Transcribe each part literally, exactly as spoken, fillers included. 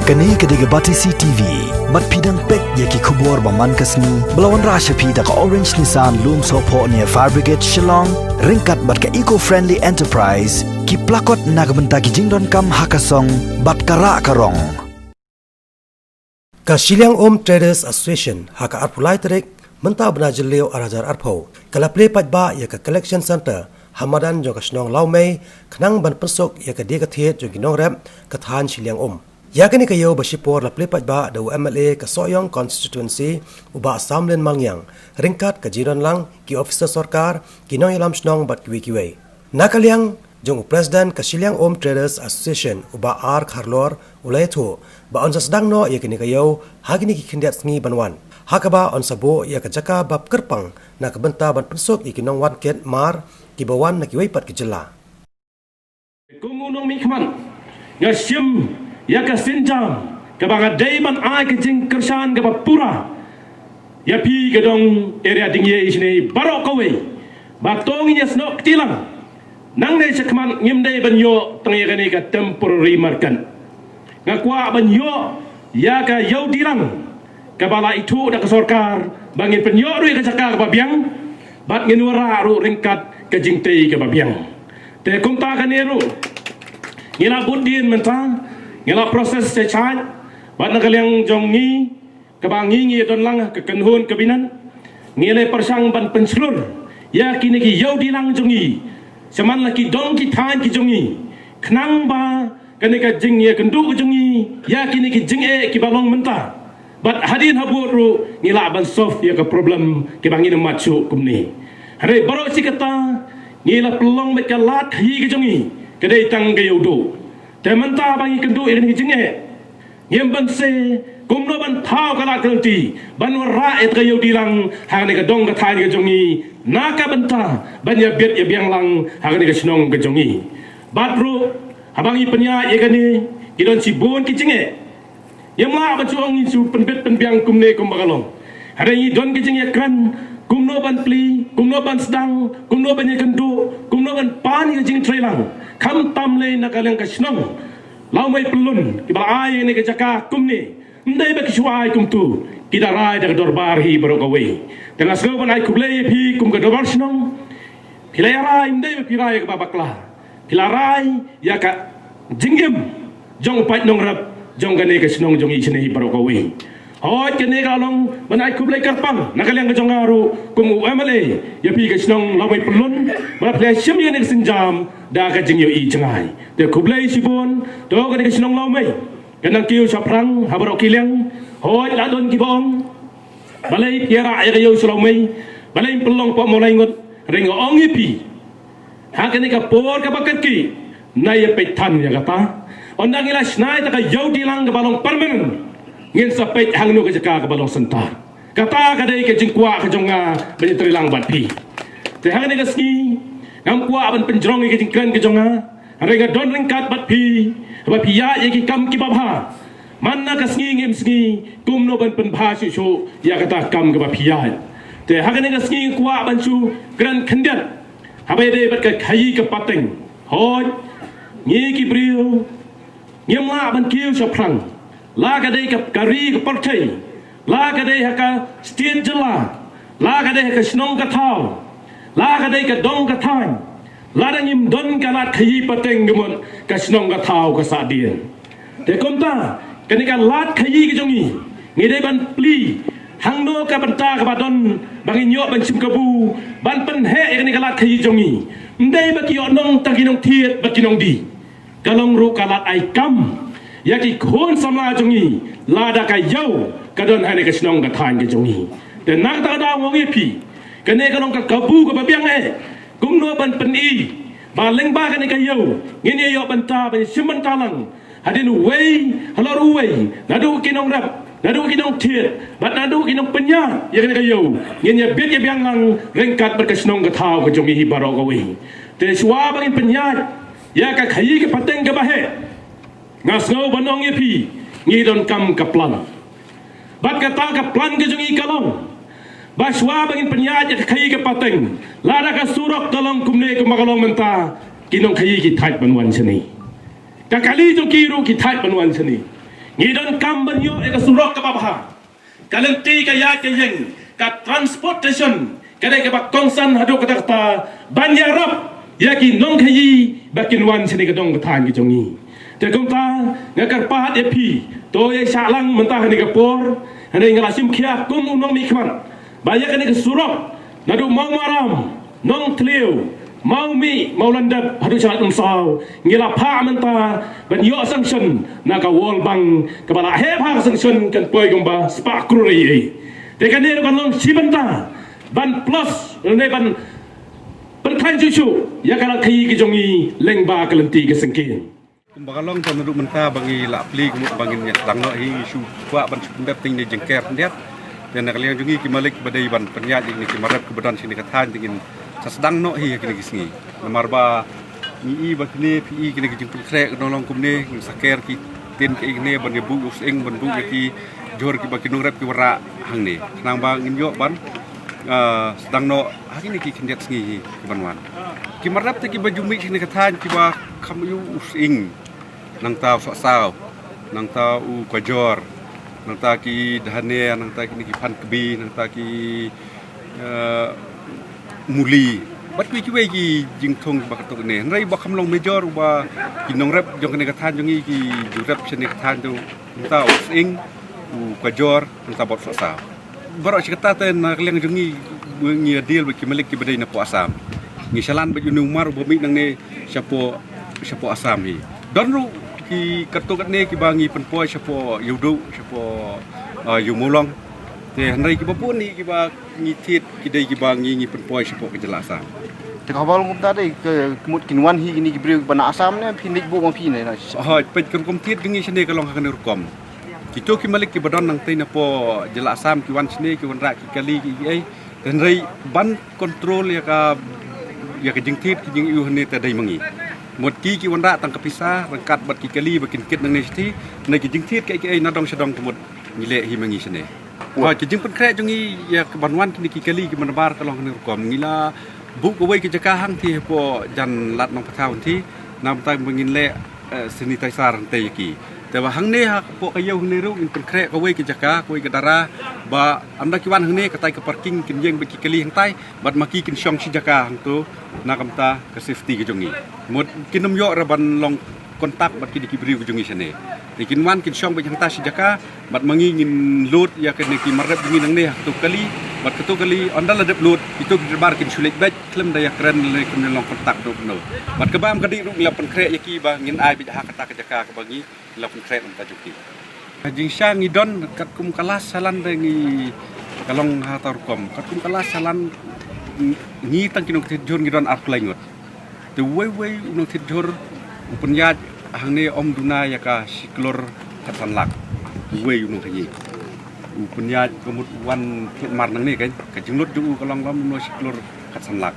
Kane ka dei ka Batesi T V. Bad phi dang peit ïa ki khubor ba man ka sngi ba la wanrah sha phi da ka Orange Nissan Lumsohphoh near Fire Brigade Shillong, ryngkat bad ka Eco Friendly Enterprise, ki plakot na ka bynta ki jingdonkam ha ka song bad ka rah ka rong. Ka Shilliang Um Traders Association ha ka arphew lai tarik mynta u bnai Jylliew ar hajar arphew ka la plie paidbah ïa ka collection centre ha madan jong ka shnong Lawmei, khnang ban pynsuk ïa ka die ka thied jong ki nongrep ka thaiñ Shilliang Um. Ïa kane ka ïew ba shipor la plie paidbah da u M L A ka Sohiong constituency, u Bah Samlin Malngiang, ryngkat ka jingdon lang ki officer sorkar, ki nongïalam shnong bad kiwei kiwei. Na ka liang jong u President ka Shilliang Um Traders Association, u Bah R Kharlor, u la ïathuh ba yn sa sdang noh ïa kane ka ïew ha kine ki khyndiat sngi ban wan, ha kaba yn sa buh ïa ka jaka ba kyrpang na ka bynta ban pynsuk ïa ki nongwan kit mar kiba wan na kiwei pat ki jylla. Kum u nongmihkhmat, nga shim ïa ka sienjam kaba nga dei ban ai ka jingkyrshan kaba pura ïa phi ka dong area Dieng Ïeih shane baroh kawei, ba to ngin ïasnoh kti lang. Nangne shakhmat ngim dei ban ïoh tang ïa kane ka temporary market. Nga kwah ban ïoh ïa ka ïew dilang kaba la ithuh da ka sorkar ba ngin pynïoh ruh ïa ka jaka kaba biang, bad ngin wanrah ruh ryngkat ka jingtei kaba biang. Te kumta kane ruh ngi la bud dien mynta, ngi la process shai shai, bad na ka liang jong ngi, kaba ngi ngi don lang ka kynhun kabinet, ngi la pyrshang ban pynshlur ïa kine ki ïew dilang jong ngi sha man la ki dong ki thaiñ ki jong ngi, khnang ba kane ka jingïakynduh ka jong ngi ïa kine ki jingeh kiba long mynta, bad hadien habud ruh ngi lah ban solve ïa ka problem kiba ngin ym mad shuh kumne. Hynrei baroh shi katta ngi la pynlong beit ka lad khaïi ka jong ngi ka dei tang ka ïewduh. Te mynta ba ngi kynduh ïa kane ka jingeh, ngim banse kumno ban thaw ka lad ka lynti ban wanrah ïa ka ïew dilang ha kane ka dong ka thaiñ ka jong ngi, na ka bynta ban ïabit ïabiang lang ha kane ka shnong ka jong ngi. Bad ruh haba ngi pynïaid ïa kane, ki don shibun ki jingeh. Ngim lah ban shu ong ngin shu pynbit pynbiang kumne kumba ka long. Hynrei ngi don ki jingïakren kumno ban plie, kumno ban sdang, kumno ban ïakynduh, kumno ban pan ïa ka jingtreilang, khamtam lei na ka liang ka shnong Lawmei Pyllun, kiba la ai ïa kane ka jaka kumne. Ym dei ba ki shu ai kumtu, ki da rai da ka dorbar hi baroh kawei. Te nga sngew ban ai khublei ïa phi kum ka dorbar shnong. Phi la ïa rai, ym dei ba phi rai kaba bakla. Phi la rai ïa ka jingim jong u paid nongrep jong kane ka shnong jong ngi shane hi baroh kawei. Hooid, kane ka long ban ai khublei kyrpang na ka liang ka jong nga ruh kum u M L A ïa phi ka shnong Lawmei Pyllun, ba phi la shim ïa kane ka sienjam da ka jingïohi jngai. Te khublei shibun. To kane ka shnong Lawmei ka nang kiew shaphrang ha baroh ki liang. Hooid, la don kiba ong, balei phi ïarah ïa ka ïew sha Lawmei, balei ym pynlong Pohmawlai Ngut? Hynrei nga ong ïa phi, ha kane ka por kaba kyrkieh, nai ïa peit than ïa kata. Ynda ngi la shna ïa ka ïew dilang kaba long permanent, ngin sa peit hangno ka jaka kaba long center. Kata ka dei ka jingkwah ka jong nga ban ïatreilang bad phi. Te ha kane ka sngi ngam kwah ban pynjrong ïa ka jingkren ka jong nga, hynrei nga don ryngkat bad phi, ba phi ïaid ïa ki kam kiba bha. Man la ka sngi ngim sngew kumno ban pynbha shuh shuh ïa kata ka kam kaba phi ïaid. Te ha kane ka sngi nga kwah ban shu kren khyndiat haba ïadei bad ka khaïi ka pateng. Hooid, ngi ki briew ngim lah ban kiew shaphrang, la ka dei ka, ka ri ka pyrthei, la ka dei ha ka state jylla, la ka dei ha ka shnong ka thaw, la ka dei ka dong ka thaiñ, lada ngim don ka lad khaïi pateng ka mut ka shnong ka thaw ka sahdien. Te kumta, kane ka lad khaïi ka jong ngi, ngi dei ban plie hangno ka bynta kaba don ba ngin ïoh ban shim kabu ban pynheh ïa kane ka lad khaïi jong ngi. Ym dei ba ki ïoh nong tang ki nongthied bad ki nongdie. Ka long ruh ka lad ai kam ïa ki khun samla jong ngi, lada ka ïew ka don ha kane ka shnong ka thaiñ ka jong ngi. Te na kata ka daw nga ong ïa phi, kane ka long ka kabu kaba biang eh. Kumno ban pyni ba lyngba kane ka ïew ngin ïa ïoh bynta ban ïa shim bynta lang. Hadien uwei halor uwei, naduh ki nongrep, naduh ki nongthied bad naduh ki nongpynïaid ïa kane ka ïew, ngin ïa bit ïa biang lang ryngkat bad ka shnong ka thaw ka jong ngi hi baroh kawei. Te shuwa ba ngin pynïaid ïa ka khaïi ka pateng kaba heh, nga sngew ban ong ïa phi, ngi donkam ka plan. Bad kata ka plan ka jong ngi ka long ba shuwa ba ngin pynïaid ïa ka khaïi ka pateng, lada ka surok ka long kumne kumba ka long mynta, ki nongkhaïi ki thait ban wan shane. Ka kali jong ki ruh ki thait ban wan shane. Ngi donkam ban ïoh ïa ka surok kaba bha. Ka lynti ka ïaid ka ïeng, ka transportation, ka dei kaba kongsan haduh katta katta ban ïarap ïa ki nongkhaïi ba kin wan shane ka dong ka thaiñ ka jong ngi. Te kumta nga kyrpad ïa phi, to ïa shah lang mynta ha kane ka por, hynrei nga la shim khia kum u nongmihkhmat ba ïa kane ka surok naduh Mawmaram, Nongthliew, Mawmih, Mawlyndep haduh sha Umsaw, ngi la phah mynta ban ïoh sanction na ka World Bank, kaba la heh bha ka sanction kan poi kumba spah klur eiei. Te kane ruh kan long shi bynta ban plus ne ban pynthaiñ shuh shuh ïa ka lad khaïi ka jong ngi lyngba ka lynti ka syngkien. Kumba ka long, te naduh mynta ba ngi la plie kumno ba ngin ïa sdang noh hi, ngi shu kwah ban shu pyndep, te ngi jingker khyndiat. Te na ka liang jong ngi ki malik ba dei ban pynïaid ïa kine ki mar rep kiba don shane ka thaiñ, te ngin sa sdang noh hi ha kine ki sngi. Namar ba ngi i ba kine, phi i kine ki jingpynkhreh ka dang long kumne, ngin sa ker ki ktien kaei kine ban ïa buh ïa u sying, ban buh ïa ki jhur kiba ki nongrep ki wanrah hangne. Khnang ba ngin ïoh ban, ah, sdang noh ha kine ki khyndiat sngi hi ki ban wan. Ki mar rep te kiba ju mih shane ka thaiñ kiba kham ïoh u sying. Nangta u sohsaw, nangta u kajor, nangta ki dhania, nangta kine ki phan kbi, nangta ki, eh, muli. Bad kiwei kiwei ki jingthung ba katto katne. Hynrei ba kham long major uba ki nongrep jong kane ka thaiñ jong ngi ki ju rep shane ka thaiñ tu, nangta u sying, u kajor, nangta bad u sohsaw. Baroh shi katta te na ka liang jong ngi, ngi ïa deal bad ki malik kiba dei na poh Assam. Ngi shalan bad une u mar uba mih nangne shapoh, shapoh Assam hi. Don ruh ki katto katne kiba ngi pynpoi shapoh Ïewduh, shapoh, ah, Ïewmawlong. Te hynrei kiba bun hi kiba ngi thied ki dei kiba ngi, ngi pynpoi shapoh ka jylla Assam. Te ka haba long kumta dei ka, ka mut kin wan hi kine ki briew kiba na Assam ne phin leit buh ma phi ne na? Hooid, peit ka rukom thied ka ngi shane ka long ha kane rukom. Kito ki malik kiba don nangtei na poh jylla Assam ki wan shane ki wanrah ki kali ki ei. Hynrei ban control ïa ka, ïa ka jingthied ki jingïoh hane te dei ma ngi. Mut ki ki wanrah tang ka pisa ryngkat bad ki kali ba kin kit nangne shathie. Hynrei ki jingthied kaei kaei na dong sha dong ka mut ngi leh hi ma ngi shane. Hooid, ki jingpynkhreh jong ngi ïa ka ban wan kine ki kali kiba nabar ka long hane rukom. Ngi la buh kawei ka jaka hangthie hapoh jan lad Nongpathaw hangthie. Namar ba ngin leh eh, sanitizer hangtei ïa ki. Te ba hangne hapoh ka ïew hangne ruh ngin pynkhreh kawei ka jaka, kawei ka dara, ba ynda ki wan hangne katai ka parking kin ïeng bad ki kali hangtai, bad ma ki kin shong shi jaka hangto, na ka bynta ka safety ka jong ngi. Mut kin ym ïoh ruh ban long contact bad kine ki briew ka jong ngi shane. Te kin wan kin shong beit hangta shi jaka, bad ma ngi ngin load ïa kine ki mar rep jong ngi nangne ha kato ka kali, bad kato ka kali ynda la dep load, kito ki driver kin shu leit beit khlem da ïakren lane khlem da long contact da uno uno. Bad ka bam ka dih ruh ngi la pynkhreh ïa ki ba ngin ai beit ha kata ka jaka kaba ngi la pynkhreh na ka bynta jong ki. Ka jingshisha ngi don katkum ka last shalan te ngi, ka long ha kata ka rukom. Katkum ka last shalan ngi, ngi tang ki nongthied jhur ngi don arphew lai ngut. Te uwei uwei u nongthied jhur u pynïaid hangne ym duna ïa ka shi klur khatsan lak. Uwei u nongthied jhur u pynïaid ka mut wan thied mar nangne kan. Ka jinglut jong u ka long lom no shi klur khatsan lak.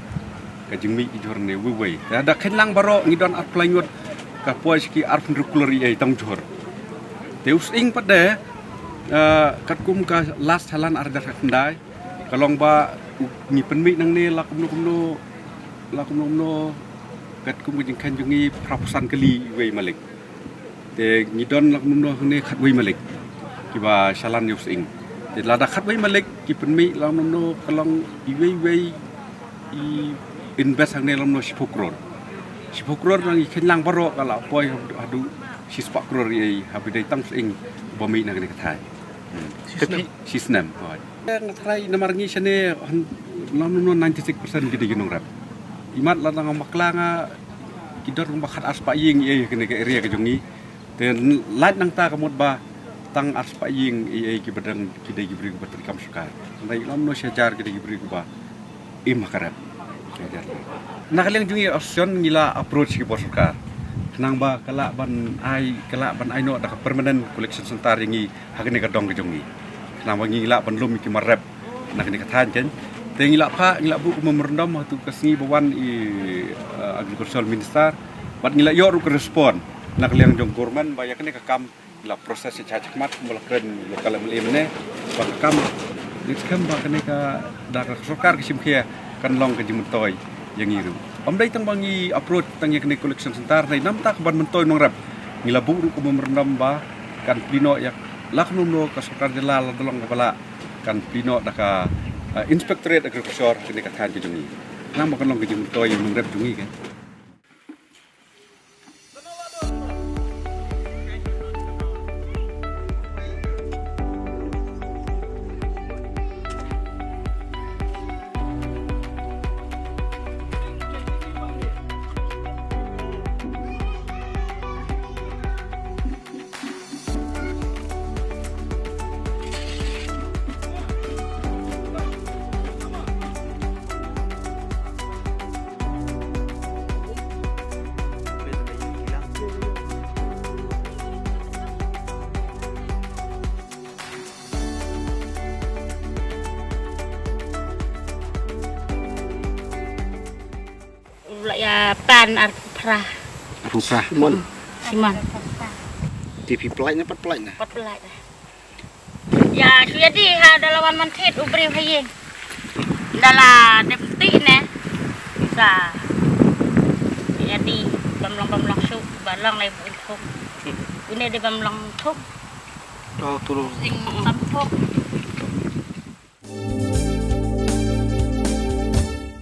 Ka jingmih ki jhur ne uwei uwei. Te da kheiñ lang baroh ngi don arphew lai ngut, ka poi sha ki arphew hynriew klur eiei tang jhur. Te u sying pat de, eh, katkum ka last shalan ar hajar khatkhyndai, ka long ba u, ngi pynmih nangne la kumno kumno, la kumno kumno, katkum ka jingkheiñ jong ngi phra phew san kali iwei malik. Te ngi don la kumno kumno hangne khatwei malik kiba shalan ïa u sying. Te lada khatwei malik ki pynmih la kumno kumno ka long iwei iwei i invest hangne la kumno shiphew klur. Shiphew klur nang i kheiñ lang baroh ka la poi haduh, haduh shispah klur eiei haba dei tang u sying ba mih na kane ka thaiñ. Hmm. Shisnem. Shisnem, hooid. Nga tharai namar ngi shane, han, la kumno kumno ninety-six percent ki dei ki nongrep. Imat lada nga bakla nga, ki don kumba khat arspah ïing eiei kane ka area ka jong ngi. Te lait nangta ka mut ba tang arspah ïing eiei kiba dang ki dei ki briew kiba treikam sorkar. Hynrei la kumno shi hajar ki dei ki briew kiba im ha ka rep. Na ka liang jong ngi association ngi la approach ki bor sorkar khnang ba ka lah ban ai, ka lah ban ai noh da ka permanent collection center ïa ngi ha kane ka dong ka jong ngi. Khnang ba ngi lah ban lum ïa ki mar rep na kane ka thaiñ kan. Te ngi la phah, ngi la buh ka memorandum ha tu ka sngi ba wan i, eh, agricultural minister. Bad ngi la ïoh ruh ka respond na ka liang jong government ba ïa kane ka kam la process shakhmat kumba la kren local M L A mynne, ba ka kam ngi skhem ba kane ka da ka sorkar ka shim khia kan long ka jingmyntoi ïa ngi ruh. Ym dei tang ba ngi approach tang ïa kane collection center, hynrei namar ka ban myntoi nongrep ngi la buh ruh ka memorandum ba Kan plie noh ïa la kumno kumno ka sorkar jylla la da long kaba lah, kan plie noh da ka, eh, Inspectorate Agriculture kane ka thaiñ ka jong ngi. Nang ba kan long ka jingmyntoi ïa u nongrep jong ngi kan. Ula ya pan arphew phra. Arphew phra. Simon. Simon. Te phi pynlait ne pat pynlait ne? Pat pynlait ne. Ya, shu ïa di ha da la wan man thied u briew ha ïing. Da la dep ti ne. Sa. Ïa di bam long bam long shu ba long lai bu thuk. Une di bam long thuk. Oh, tulu. Sing sam thuk.